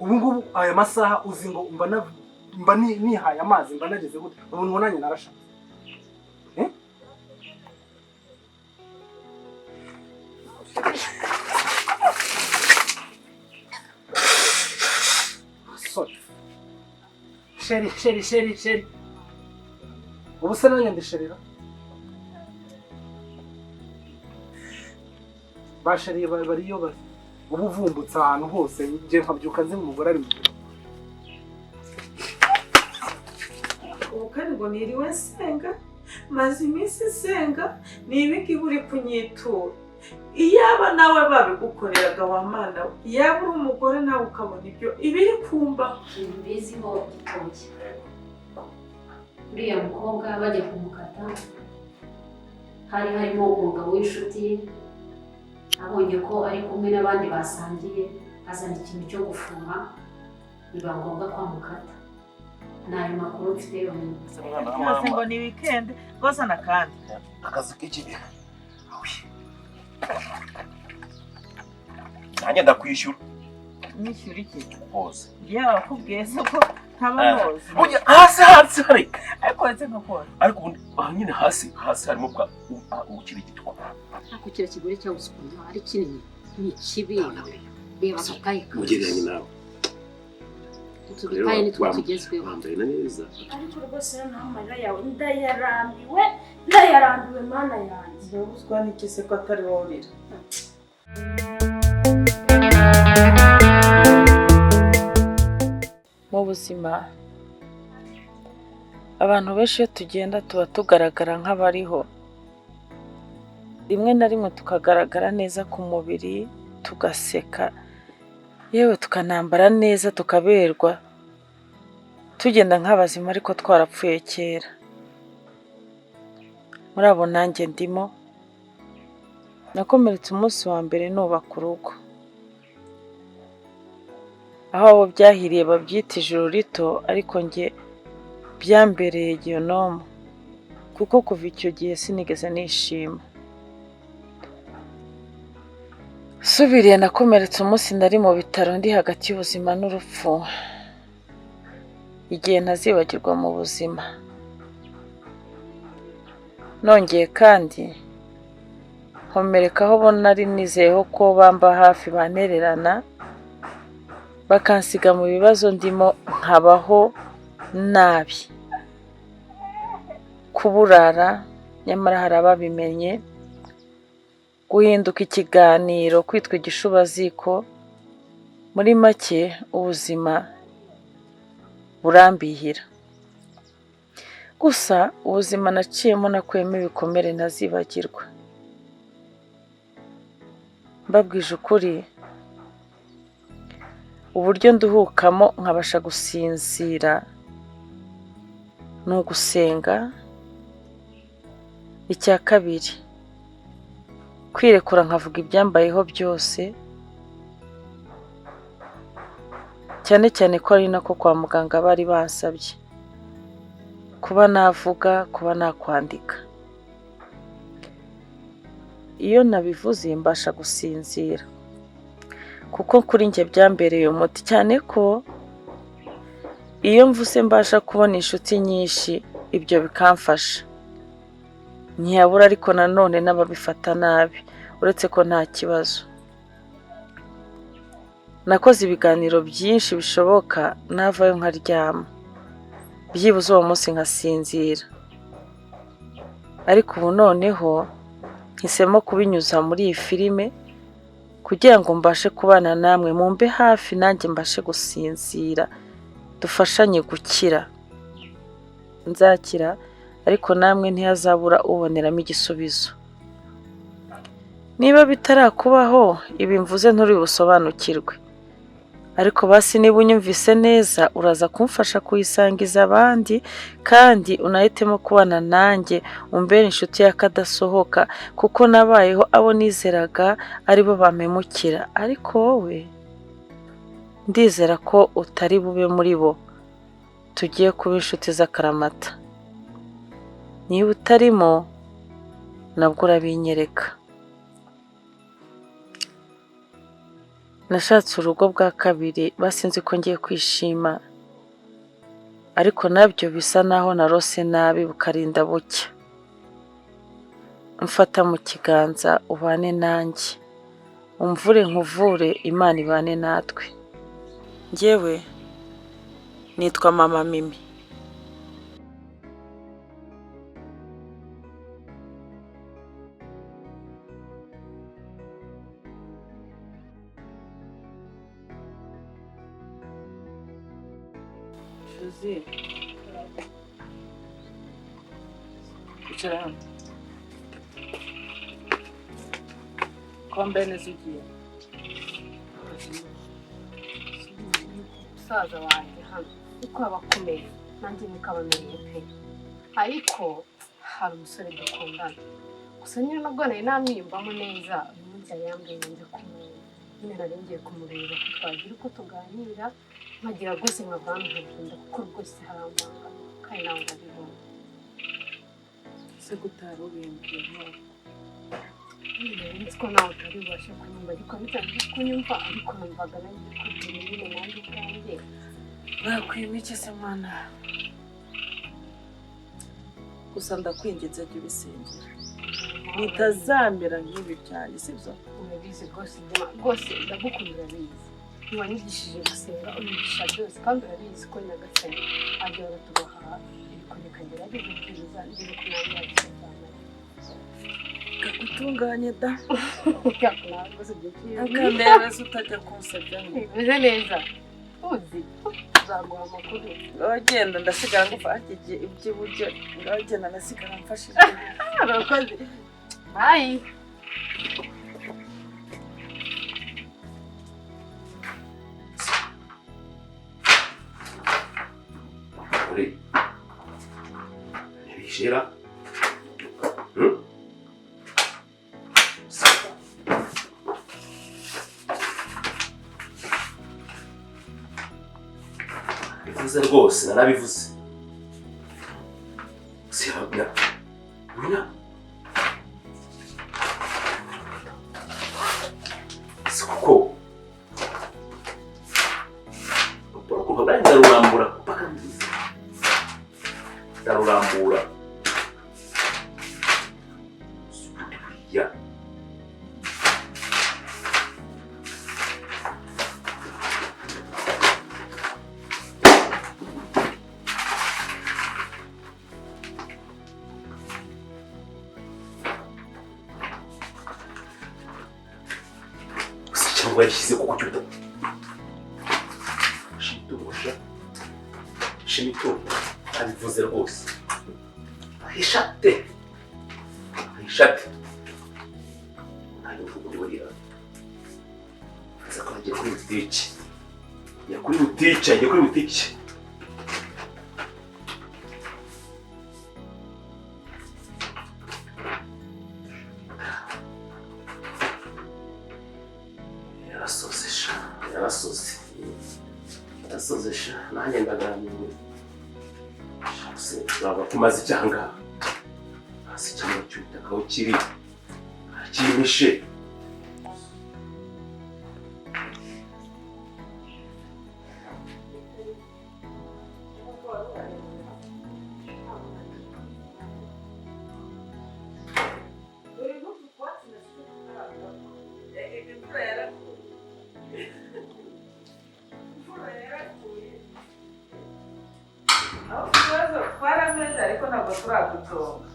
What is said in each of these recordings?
Ubu ngubu aya masaha uzi ngo mba nihaye amazi, mba nageze gute? Ubu nubonanye narashatse. Eh? Sorry. Chéri, chéri, chéri, chéri. Ubu se nanjye ndisherera? Ba chéri bariyo bari. Ubu uvumbutse ahantu hose, njye nkabyuka nzi umugore ari mu biro. Ubu kandi ngo niriwe nsenga, maze iminsi nsenga, ni ibiki uri kunyitura? Iyaba nawe babigukoreraga wa mana we, iyaba uri umugore nawe ukabona ibyo ibiri kumbaho. Ikintu mbiziho gitoki, uriya mukobwa bajya kumukata hari harimo umugabo w'inshuti ye, abonye ko ari kumwe n'abandi basangiye azana ikintu cyo gufuha, biba ngombwa ko amukata. Ni ayo makuru mfite yonyine. Rwose ngo ni weekend rwose na kandi akazi k'iki nanjye ndakwishyura. Nishyura iki? Rwose. Yewe wakubwiye se ko ntaba noza? Burya hasi hasi hari ariko uretse nka koza. Ariko ubundi aha nyine hasi hasi harimo bwa ukirigitwa. Ariko kiriya kigore cyabuze ukuntu ari kinini, ni kibi. Reba agatayi kawe. Mugereranye nawe. Utu dutayi nitwo tugezweho. Wambaye na neza. Ariko rwose noneho amarira yawe ndayarambiwe, ndayarambiwe mana yanjye. Ndabuzwa n'iki se ko atari wowe urira? Mu buzima abantu benshi iyo tugenda tuba tugaragara nk'abariho, rimwe na rimwe tukagaragara neza ku mubiri, tugaseka, yewe tukanambara neza tukaberwa, tugenda nk'abazima ariko twarapfuye kera. Muri abo nanjye ndimo, nakomeretse umunsi wa mbere nubaka urugo. Aho abo byahiriye babyita ijuru rito, ariko njye byambereye gihenomu, kuko kuva icyo gihe sinigeze nishima. Subiriye nakomeretse umunsi nari mu bitaro ndi hagati y'ubuzima n'urupfu, igihe ntazibagirwa mu buzima. Nongeye kandi nkomereka aho bo nari nizeyeho ko bamba hafi bantererana, bakansiga mu bibazo ndimo nkabaho nabi. Kuburara nyamara hari ababimenye, guhinduka ikiganiro, kwitwa igishubaziko, muri make ubuzima burambihira. Gusa ubuzima naciyemo nakuyemo ibikomere ntazibagirwa. Mbabwije ukuri, uburyo nduhukamo nkabasha gusinzira ni ugusenga. Icya kabiri, kwirekura nkavuga ibyambayeho byose, cyane cyane ko ari nako kwa muganga bari bansabye kuba navuga, kuba nakwandika. Iyo nabivuze mbasha gusinzira, kuko kuri njye byambereye umuti, cyane ko iyo mvuse mbasha kubona inshuti nyinshi, ibyo bikamfasha. Ntiyabura ariko nanone n'ababifata nabi, uretse ko nta kibazo. Nakoze ibiganiro byinshi bishoboka, navayo nkaryama, byibuze uwo munsi nkasinzira. Ariko ubu noneho mpisemo kubinyuza muri iyi filime kugira ngo mbashe kubana namwe, mumbe hafi nanjye mbashe gusinzira, dufashanye gukira. Nzakira ariko namwe ntihazabura uboneramo igisubizo. Niba bitarakubaho ibi mvuze nturi busobanukirwe, ariko basi niba unyumvise neza uraza kumfasha kuyisangiza abandi, kandi unahitemo kubana nanjye umbere inshuti y'akadasohoka, kuko nabayeho abo nizeraga aribo bampemukira, ariko wowe ndizera ko utari bube muri bo. Tugiye kuba inshuti z'akaramata. Niba utarimo nabwo urabinyereka. Nashatse urugo bwa kabiri basinzi ko ngiye kwishima, ariko nabyo bisa naho narose nabi bukarinda bucya. Mfata mu kiganza ubane nanjye, umvure nkuvure, Imana ibane natwe. Njyewe nitwa Mama Mimi. Josie, icara hano. Ko wambaye neza ugiye? Musaza wanjye hano uko aba akomeye nanjye niko aba amereye pe, ariko hari umusore dukundana gusa nyine nubwo nari namwiyumvamo neza, uyu munsi yari yambwiye ngo nze kumureba, nyine nari ngiye kumureba ko twagira uko tuganira, nkagira rwose nkava hano nkagenda kuko rwose harambangamiye kandi nawe urabibona. Ese ko utari ubimbwiye nk'uko? Nyine nzi ko nawe utari bubashe kunyumva, ariko bitangiye kunyumva, ariko numvaga nanjye kubwira nyine nanjye ubwanjye. Bakwima iki se mwana? Gusa ndakwinginze jya ubisengera bitazamera nk'ibi byanjye, sibyo? Urabizi rwose rwose ndagukunda, urabizi ntiwanyigishije gusenga, unyigisha byose, kandi urabizi ko Nyagasani ajya aratuba hafi, ariko reka ngerageze kwiza ndebe ko nanjye hari icyo byamara. Gutunganye da. Rwose ibyo byiza. Akandebeza utajya kunsebya. Bimeze neza uzi nzaguha amakuru. Ngaho genda ndasigara ngufa igihe iby'iburyo, ngaho genda ndasigara mfashije. Urakoze, bayi. Uri ntibishira. Bivuze rwose narabivuze. Sihabya. Wina. Si kuko. Urupapuro ndarurambura mpaka mbizi. Ndarurambura. Ya. Gusa cyangwa yashyize kuko cyuta. Shimitungo sha. Shimitungo. Abivuze rwose. Ahishate. Ahishate. Ntayo mvugo buriya. Aza ko agiye kuri butike. Yagiye kuri butike, agiye kuri butike. Yarasoze sha, yarasoze. Yarasoze sha, nanjye ndaganiriwe. Se, baba tumaze icyanga. Hasi cyangwa cy'ubutaka aho kiri. Kimishe. Imvura yaraguye. Imvura yaraguye. Aho ikibazo twarameze ariko ntabwo turagutonga.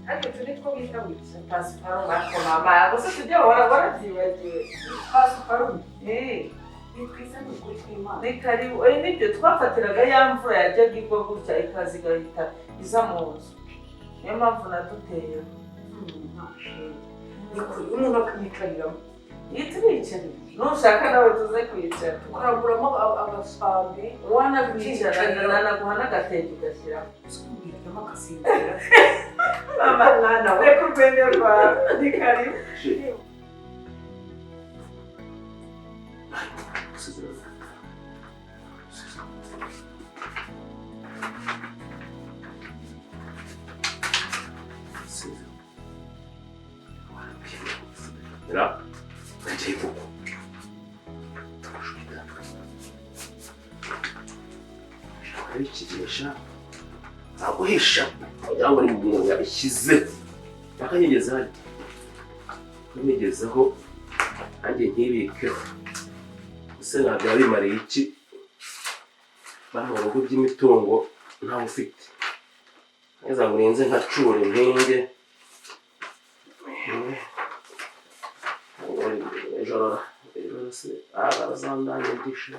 Ariko utu nitwo bita witse pasiparume, ariko mama gusa tujya warabyibagiwe. Pasiparume Eh, ni twiza, ni ukuri kw'Imana. Ni karibu. Eh, nibyo twafatiraga ya mvura yajyaga igwa gutya ikaza igahita iza mu nzu. Niyo mpamvu naduteye. Ni kuri umuntu akiyicariramo. Iyo turicara. Nushaka nawe tuze kwicara. Tukaramburamo agasambi. Wanakwicara nanaguha n'agatenge ugashyiraho. Usubiramo akasinzira. Mama mwana we. Reka urwenya rwawe. Ni karibu. Ra, nagiye koko. Abikigisha aguhisha kugira ngo ni umuntu yabishyize akanyegeza hano akanyegezaho nanjye nkibikeho. Ese ntabwo bimariye iki bano mu rugo by'imitungo ntawe ufite neza ngo urenze nkacura impinge ejo se barazandanyigisha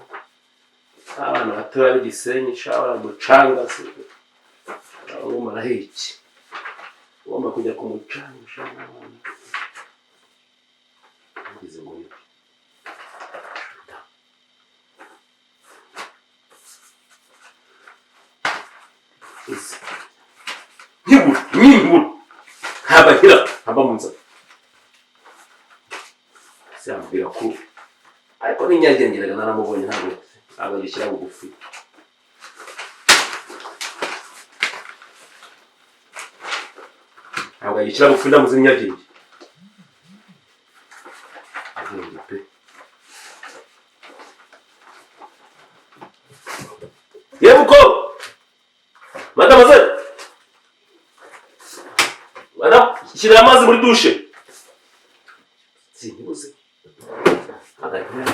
abana batoya b'igisenyi cyangwa umucanga se bamumaraho iki ugomba kujya ku mucanga n'abana ngeze ngo nkibura nkibura ntabwo akira ntaba mu nzara se yambwira ko ariko n'inyagengeraga naramubonye ntabwo agishyira bugufi. Ntabwo agishyira bugufi ndamuzi n'inyagenge. Agenge pe. Yewe uko! Mademoiselle! Madame, shyira amazi muri dushe. Sinkibuze. Agahinda.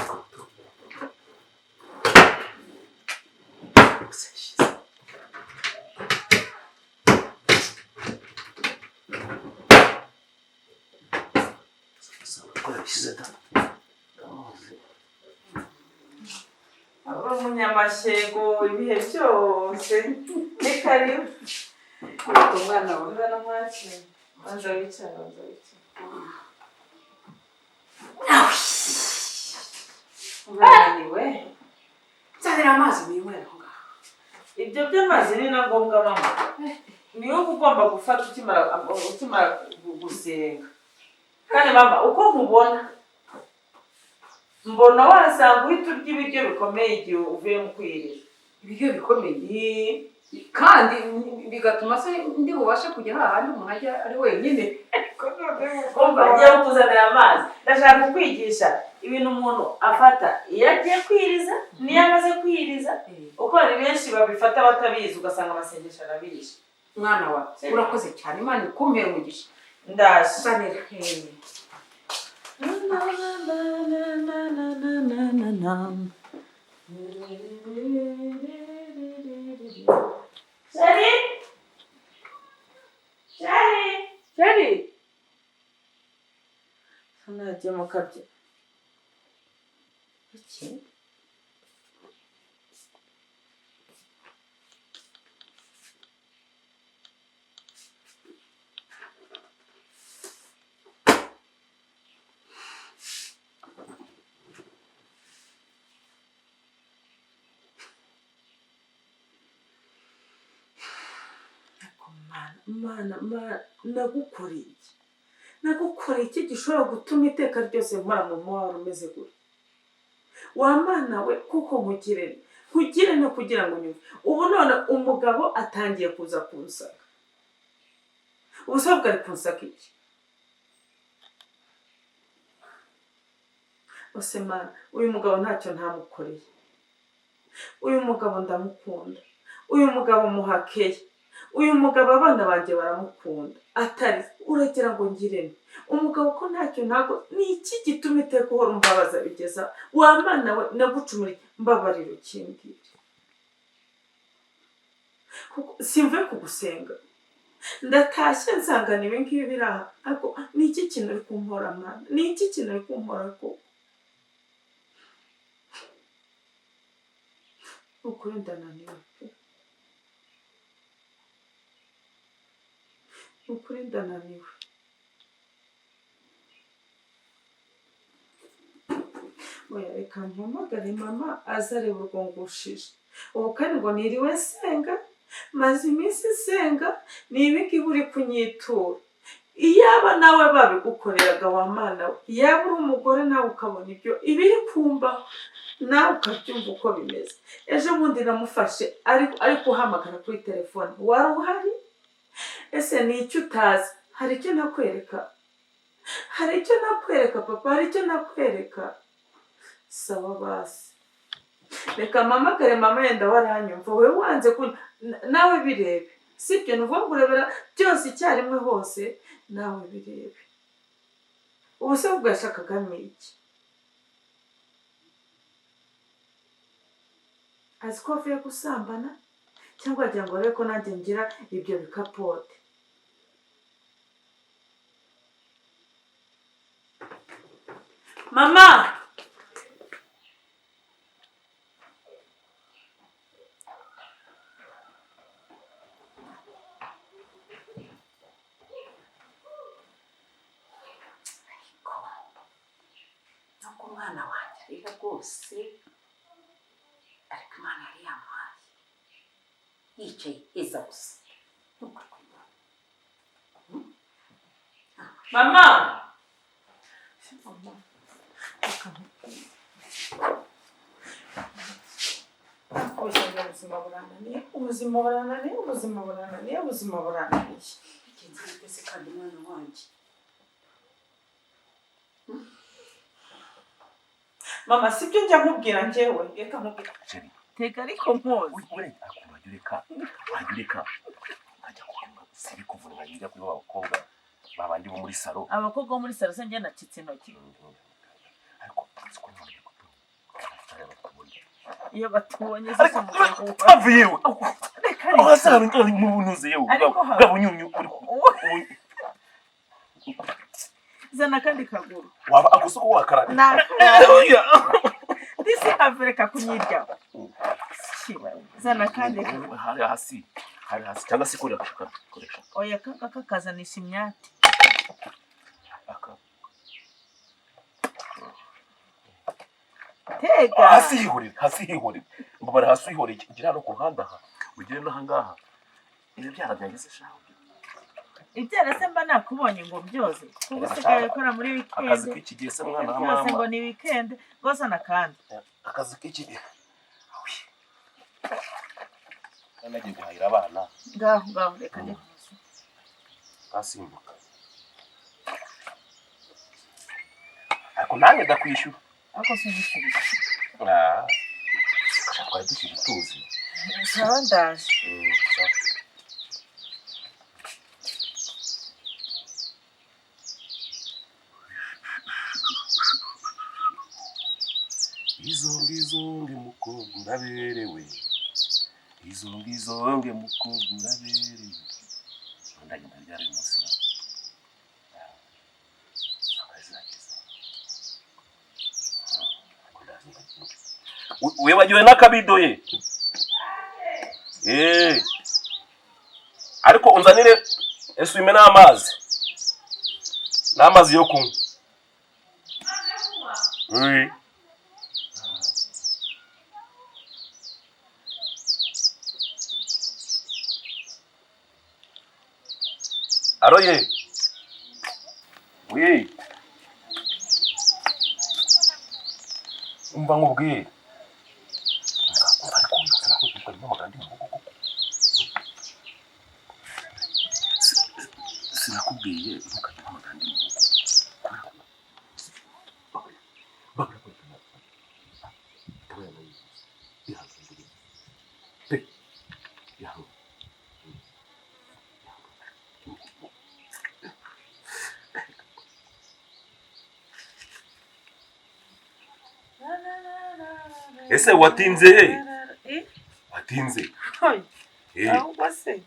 Umunyamashego ibihe byose ni karibu. Umwana wawe Ngana mwakire. Banza wicare, banza wicare. Urananiwe. Nzanira amazi ninywere aho ngaho. Ibyo by'amazi ni na ngombwa mama. Ni wowe ugomba gufata ukimara gusenga. Kandi mama uko nkubona mbona wasanga uhita urya ibiryo bikomeye igihe uvuye mu kwirira. Ibiryo bikomeye kandi bigatuma se ndi bubashe kujya hahandi umuntu ajya ari wenyine. Umva agiye kukuzanira amazi. Ndashaka kukwigisha ibintu umuntu afata iyo agiye kwiriza n'iyo amaze kwiriza, uko hari benshi babifata batabizi ugasanga amasengesho arabishe. Mwana wawe urakoze cyane, Imana ikumpere umugisha. Ndaje. Nzanira. Sheri! Sheri! Sheri! Nagiye mu kabyi. Iki? Mana, mana, nagukoreye iki? Nagukoreye iki gishobora gutuma iteka ryose mpora mu muhora umeze gutya? Wa mana we, kuko nkugirene nkugirene kugira ngo nyumve. Ubu none umugabo atangiye kuza kunsaka. Ubusabwa ari kunsaka iki? Ose mana, uyu mugabo ntacyo ntamukoreye. Uyu mugabo ndamukunda. Uyu mugabo muhakeye. Uyu mugabo abana banjye baramukunda. Atari uragira ngo ngirene umugabo ko ntacyo ntago. Ni iki gituma iteka uhora umbabaza bigeza? Wa mana we, nagucumuriye, mbabarira ukimbwire. Kuko simvuye kugusenga, ndatashye nsangana ibi ngibi biri aha. Ariko ni iki kintu uri kumpora mwana? Ni iki kintu uri kumpora koko? Ukuri ndananiwe pe. Ukuri ndananiwe. Oya reka mpamagare mama aze arebe urwo ngushije. Ubu kandi ngo niriwe nsenga, maze iminsi nsenga, ni ibi ngibi uri kunyitura. Iyaba nawe babigukoreraga wa mana we, yaba uri umugore nawe ukabona ibyo ibiri kumbaho, nawe ukabyumva uko bimeze. Ejo bundi namufashe ari guhamagara kuri telefone, wari uhari? Ese ni icyo utazi? Hari icyo nakwereka? Hari icyo nakwereka papa? Hari icyo nakwereka? Sawa basi, reka mpamagare mama, yenda waranyumva. Wowe wanze nawe birebe, sibyo? Ni ukuvuga ngo urebera byose icyarimwe hose, nawe birebe. Ubu se ubwo yashakagamo iki? Azi ko avuye gusambana, cyangwa wagira ngo arebe ko nanjye ngira ibyo bikapote? Mama, Ariko nubwo umwana wanjye arira rwose, ariko Imana yari yamuhaye, yicaye heza gusa. Ntukore ku Imana. Mama, ubuzima burananiye, ubuzima burananiye, ubuzima burananiye, ubuzima burananiye. Bigenze bite se kandi umwana wanjye? Mama, sibyo njya nkubwira njyewe? Reka nkubwira. Chérie, Tega ariko nkoze. Wajya ureka, wajya ureka nkajya kureba sibikuvuna, nkajya kuri ba bakobwa babandi bo muri salon. Abakobwa bo muri salon se njye nacitse intoki? Ariko siko none batubona. Iyo batubonye se Ariko umugabo have yewe. Reka. Aho hasanga mu bunuze yewe. Ariko Bwa bunyumyu uri Zana akandi kaguru. Waba agusoko wakaraga. Nakaraye. Disi, have, reka kunyirya. Zana akandi kaguru. Hari hasi, hari hasi, cyangwa se koresha koresha. Oya, kaka kakazanisha imyate. Aka. Tega. Hasi hihorere, hasi hihorere, mbabara, hasi hihorere. Gira hano ku ruhande aha, ugire n'aha ngaha. Ibyo byara byageze shaho. Ibyara se mba nakubonye ngo byoze? Kuko usigaye ukora muri Akazi weekend. k'iki gihe se, mwana wa Byose ngo mama. ni weekend rwose, nakandi. Akazi k'iki gihe. Awi. Nagiye guhahira abana. Ngaho ngaho, reka njye. Asimbuka, ariko nanjye ndakwishyura. Ariko sinyishyurira. Ah, twari dushyira tuzi. Sawa, ndaje. Sawa. Izonge izonge mukobwa uraberewe, izonge izonge mukobwa uraberewe. Ndagenda ryari uyu munsi? Sawa, zirageze. Wibagiwe n'akabido ye. Ariko unzanire essuie-main n'amazi, n'amazi yo kunywa. Oui. Allô ye. Oui. Umva nkubwire. Umva, umva, ariko sinakubwiye ko mpamagara ndi mu rugo koko. Sinakubwiye ntukajye umpamagara ndi mu rugo. Kubera ko babura babura ihangane pe, ihangane. Ese watinze he? Watinze? Eh? Ahubwo se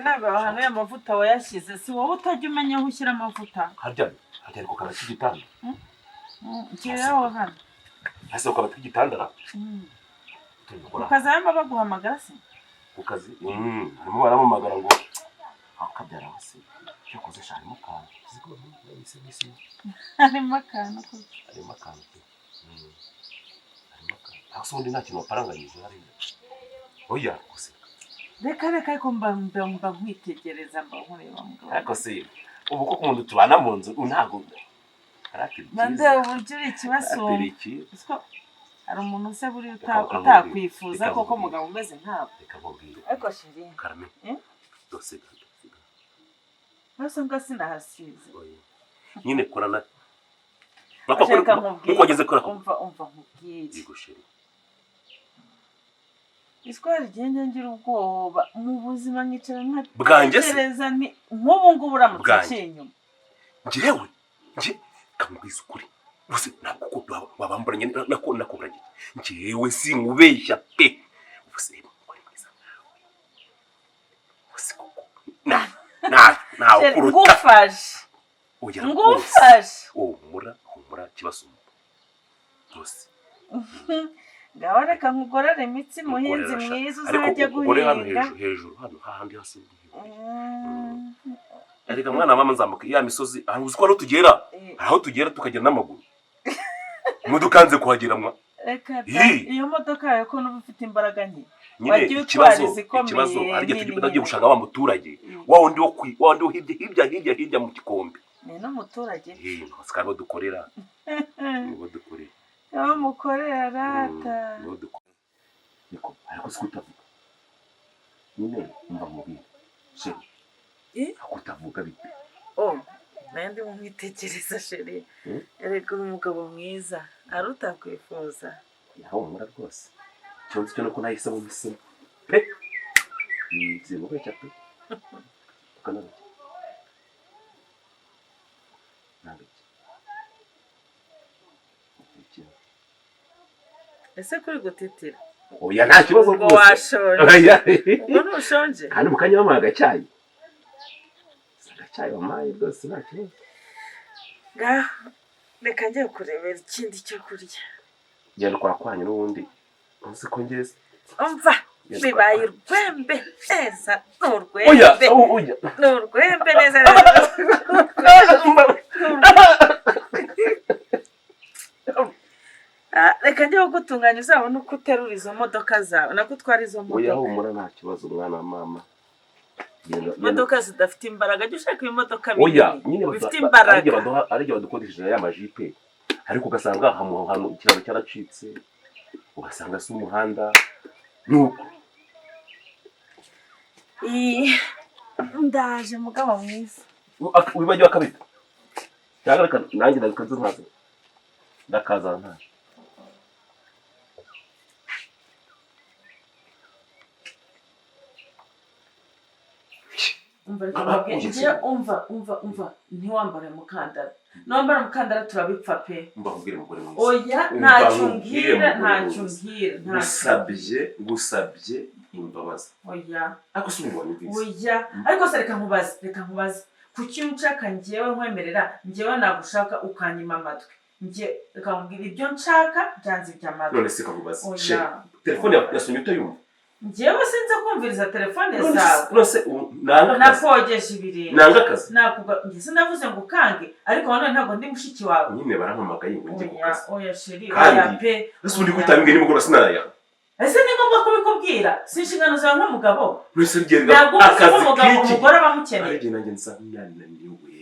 ntabwo ahantu y'amavuta wayashyize? Si wowe utajya umenya aho ushyira amavuta? Harya harya, ariko kabati k'igitanda. Nshyiriraho hano. Ese ku kabati k'igitanda ra? Tubikora. Ukazayama baguhamagara se? Ku kazi harimo baramamagara ngo akabyara hasi cyo koze sha, harimo akantu siko bise bise. Harimo akantu ko Harimo akantu pe. Harimo akantu aho se ubundi nta kintu waparanganyije hariya? Oya gusa. Reka reka, ariko mba nkwitegereza, mba nkureba, mugabo. Ariko se ubu ko umuntu tubana mu nzu ntabwo karatiri? Mba ndeba uburyo uri ikibasumba. Karatiri cyiza. Uziko hari umuntu se buriya Reka nkubwire. utakwifuza Reka koko nkubwire. umugabo umeze nkabo? Reka nkubwire. Ariko chéri. Karame. Eh? Dosiga, dosiga. Hasi mbwa sinahasize. Oya. Nyine korana. Reka nkubwire. Nkuko wageze kuri ako. Umva, umva nkubwire. Yego chérie. Iswari igenda ngira ubwoba mu buzima, nkicara Bwanjye se? nkatekereza nti nk'ubu ngubu uramutse Bwanjye. uciye inyuma. Njyewe nje kamubwiza ukuri gusa, ntabwo ko wabamburanye nako nakuburagiye. Njyewe sinkubeshya pe. Ubuse reba umugore mwiza nkawe, ubuse koko na na nawe Chérie, kuruta ngufashe. Oya rwose. Ngufashe. Humura, humura, kibasumba rwose. Ngaho reka nkugorore imitsi, muhinzi Ugorera sha. mwiza, Ariko uzajya ugore hano guhinga. Hejuru, hejuru hano hahandi hasi. Ariko mwana wa mama, nzamuka ya misozi ahantu uzi ko aho tugera, hari aho tugera tukagera n'amaguru, imodoka yanze kuhagera mwa. Reka da. Ii. Iyo modoka yawe ko nuba ufite imbaraga nke, Nyine wagiye utwara ikibazo izikomeye, ikibazo hari igihe nini tujya tugiye nyine. gushaka wa muturage, wa wundi wo wa wundi wo hirya hirya hirya hirya mu gikombe. Ni n'umuturage. Eh, ntabwo aribo dukorera, nibo dukorera. Aho mukorera rata. Nibo dukorera. Niko, ariko si kutavuga nyine, umva mubwire chérie. Eh? Ako utavuga bite? Oh, nayo ndimo mwitegereza, chérie. Erega uri umugabo mwiza, ari utakwifuza. Yahumura rwose. Ikibazo cyo nuko nahisemo misemo pe. Sinkubeshya pe. Ukanabeshya ntabeshya. Ikibazo. Ese kuri gutitira? Oya, nta kibazo Ubwo rwose. washonje? Oya. Ubwo ntushonje? Kandi mu kanya bamuha agacyayi. Si agacyayi wampaye rwose, nta kibazo. Ngaho reka njye kurebera ikindi cyo kurya. Genda kwa kwanyu n'ubundi uzi ko ngeze. Umva. Genda kwa Bibaye kwanyu. urwembe neza, ni Oya. urwembe. Oya. Ni urwembe neza neza. Ah, reka njye kugutunganya, uzabone uko uterura izo modoka zawe, nako utwara izo Oya. modoka. Humura, nta kibazo mwana wa mama. Genda, genda. Imodoka zidafite imbaraga, jya ushaka ibimodoka Oya. binini Nyine bifite ari imbaraga. igihe baduha, ari igihe badukodesheje ya majipe, ariko ugasanga ahantu hantu ikiraro cyaracitse, ugasanga si umuhanda nuko. Ii, ndaje mugabo mwiza. Wibagiwe akabita cyangwa reka nanjye ndabikaze nkaza ndakazana ntaje. Umva, reka Ah, nkubwire. ugeze. Njye umva, umva, umva, ntiwambare umukandara. Niwambara umukandara turabipfa pe. Mba nkubwire, mugore mwiza. Oya. Umva Ntacyo nkubwire, umbwira. mugore Ntacyo mwiza. umbwira, ntacyo. Ngusabye imbabazi. Oya. Ariko si ubu wanyumvise? Oya, ariko se reka nkubaze, reka nkubaze, kuki unshaka njyewe nkwemerera, njyewe nagushaka ukanyima amatwi? Njye reka nkubwire, ibyo nshaka byanze iby'amatwi. None se kakubaze. Oya. Chérie, telefone yasomye utayumva? Njyewe sinzi kumviriza telefone None zawe. none se ubu nanga akazi? Nakogeje ibirenge. Nanga akazi? Nakuga njye sinavuze ngo ukange, ariko nanone ntabwo ndi mushiki wawe. Nyine barampamagaye ngo njye ku Oya. kazi. Oya chérie. Kandi Oya pe. ese ubundi kutabibwiye nimugoroba sinaraya? Ese ni ngombwa kubikubwira? Si inshingano zawe nk'umugabo? None se rigenda Ntabwo uzi ko akazi umugabo k'iki umugore aba amukeneye? Ari nanjye nsa nananiwe.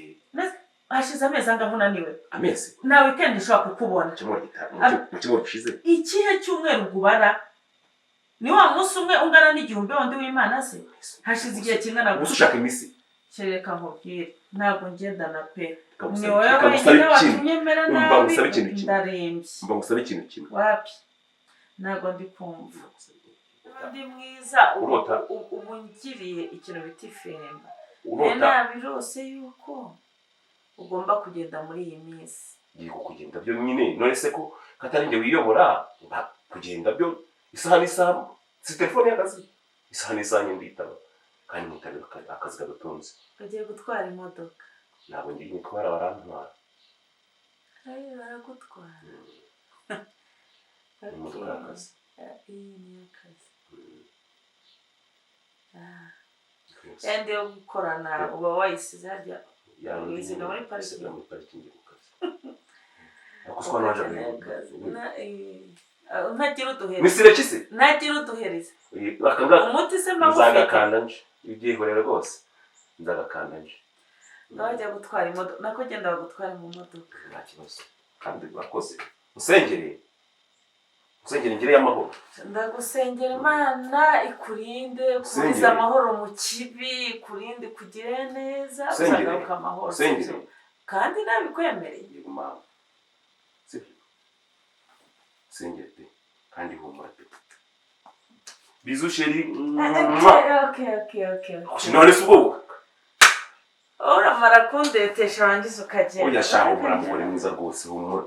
Hashize amezi angahe unaniwe? Amezi? Nta weekend ishobora kukubona. Mu cyumweru gitaha, mu cyumweru gishize. Ikihe cyumweru ubara? Ni wa munsi umwe ungana n'igihumbi wundi w'Imana se? Hashize igihe kingana Ubu se gutya. ushaka iminsi? Kereka nkubwire, ntabwo ngendana pe. Reka Ni wowe reka ngusabe wenyine ikintu. watumye mera Umva nabi. ngusabe ikintu kimwe. Ndarembye. Mba ngusabe ikintu kimwe. Wapi, ntabwo ndi kumva. Ndi mwiza ubu. Urota. Ubu ngiriye ikintu bita ifemba. Urota. Nabirose yuko ugomba kugenda muri iyi minsi. Yego, kugenda byo nyine, none se ko katari njye wiyobora? Kugenda byo isaha n'isaha, si telefone y'akazi, isaha n'isaha nyine nditaba kandi nkitabira akazi kadutunze. Ugiye gutwara imodoka? Ntabwo ngiye nyitwara, barantwara. Ayo, baragutwara? Ni imodoka y'akazi. Iyi ni iy'akazi. Ah, Rwose. yandi yo gukorana uba wayisize harya? Yandi. Uyisiga muri parikingi? Isiga muri parikingi mu kazi, ariko siko hano waje. Ntagira uduhereza. Ni sireki se? Ntagira uduhereza. Aka ngaka. Umuti se mba ngufite? Nzagakanda nje, ibyihorera rwose, nzagakanda nje. Nawe ajya gutwara imodoka, nako genda bagutware mu modoka. Nta kibazo, kandi urakoze. Usengere, usengere ngire y'amahoro. Ndagusengera Imana ikurinde Usengere. kuburiza amahoro mu kibi, ikurinde, ikugire neza. Usengere. Uzagaruka amahoro. Usengere. Kandi nabikwemereye. Yego mama. Nsengere pe, kandi humura pe. Bisous, chérie. Okay. None se ubwo Uramara kundetesha wangiza ukagenda. Oya sha, humura mugore mwiza rwose, humura.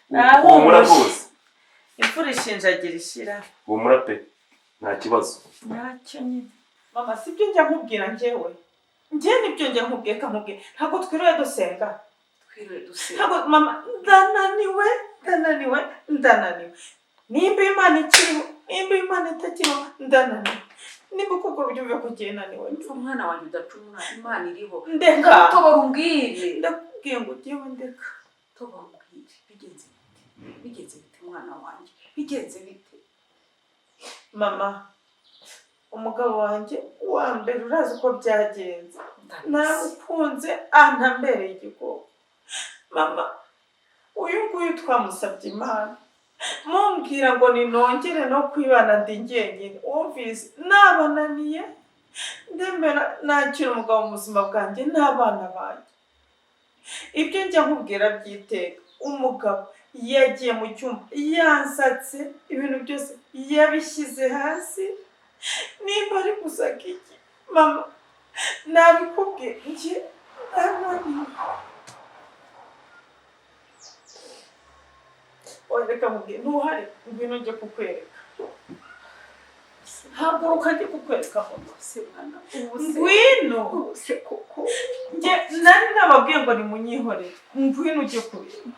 Nahumuje. Humura rwose. Imfura ishinjagira ishira. Humura pe, nta kibazo. Ntacyo nyine. Mama, sibyo njya nkubwira njyewe? Njye nibyo njya nkubwira, kankubwira, ntabwo twiriwe dusenga? Twiriwe dusenga. Ntabwo mama, ndananiwe, ndananiwe, ndananiwe. Nimba Imana ikiriho, nimba Imana itakiriho, ndananiwe. Nimba koko ubyumve ko ugiye naniwe. Umva mwana wanjye, udacumura, Imana iriho. Ndeka. Tobora umbwire. Ndakubwiye ngo ugiyeho, ndeka. Tobora umbwire, bigenze bite? Bigenze bite, mwana wanjye? Bigenze bite? Mama, umugabo wanjye wa mbere, urazi uko byagenze. Ndabizi. Namukunze antambereye igikoko. Mama, uyu nguyu twamusabye Imana, mumbwira ngo ninongere no kwibana ndi njyenyine. Wumvise nabananiye, ndemera nakira umugabo mu buzima bwanjye n'abana banjye. Ibyo njya nkubwira byiteka, umugabo yagiye mu cyumba yansatse, ibintu byose yabishyize hasi. Nimba ari gusaka iki, mama, nabikubwiye, njye ndananiwe. Oya, reka nkubwire, ntuhari, ngwino njye kukwereka. Haguruka njye kukwereka mama. Se mwana, ubu se Ngwino. Ubu se koko? Njye nari nababwiye ngo nimunyihorere. Ngwino ujye kureba.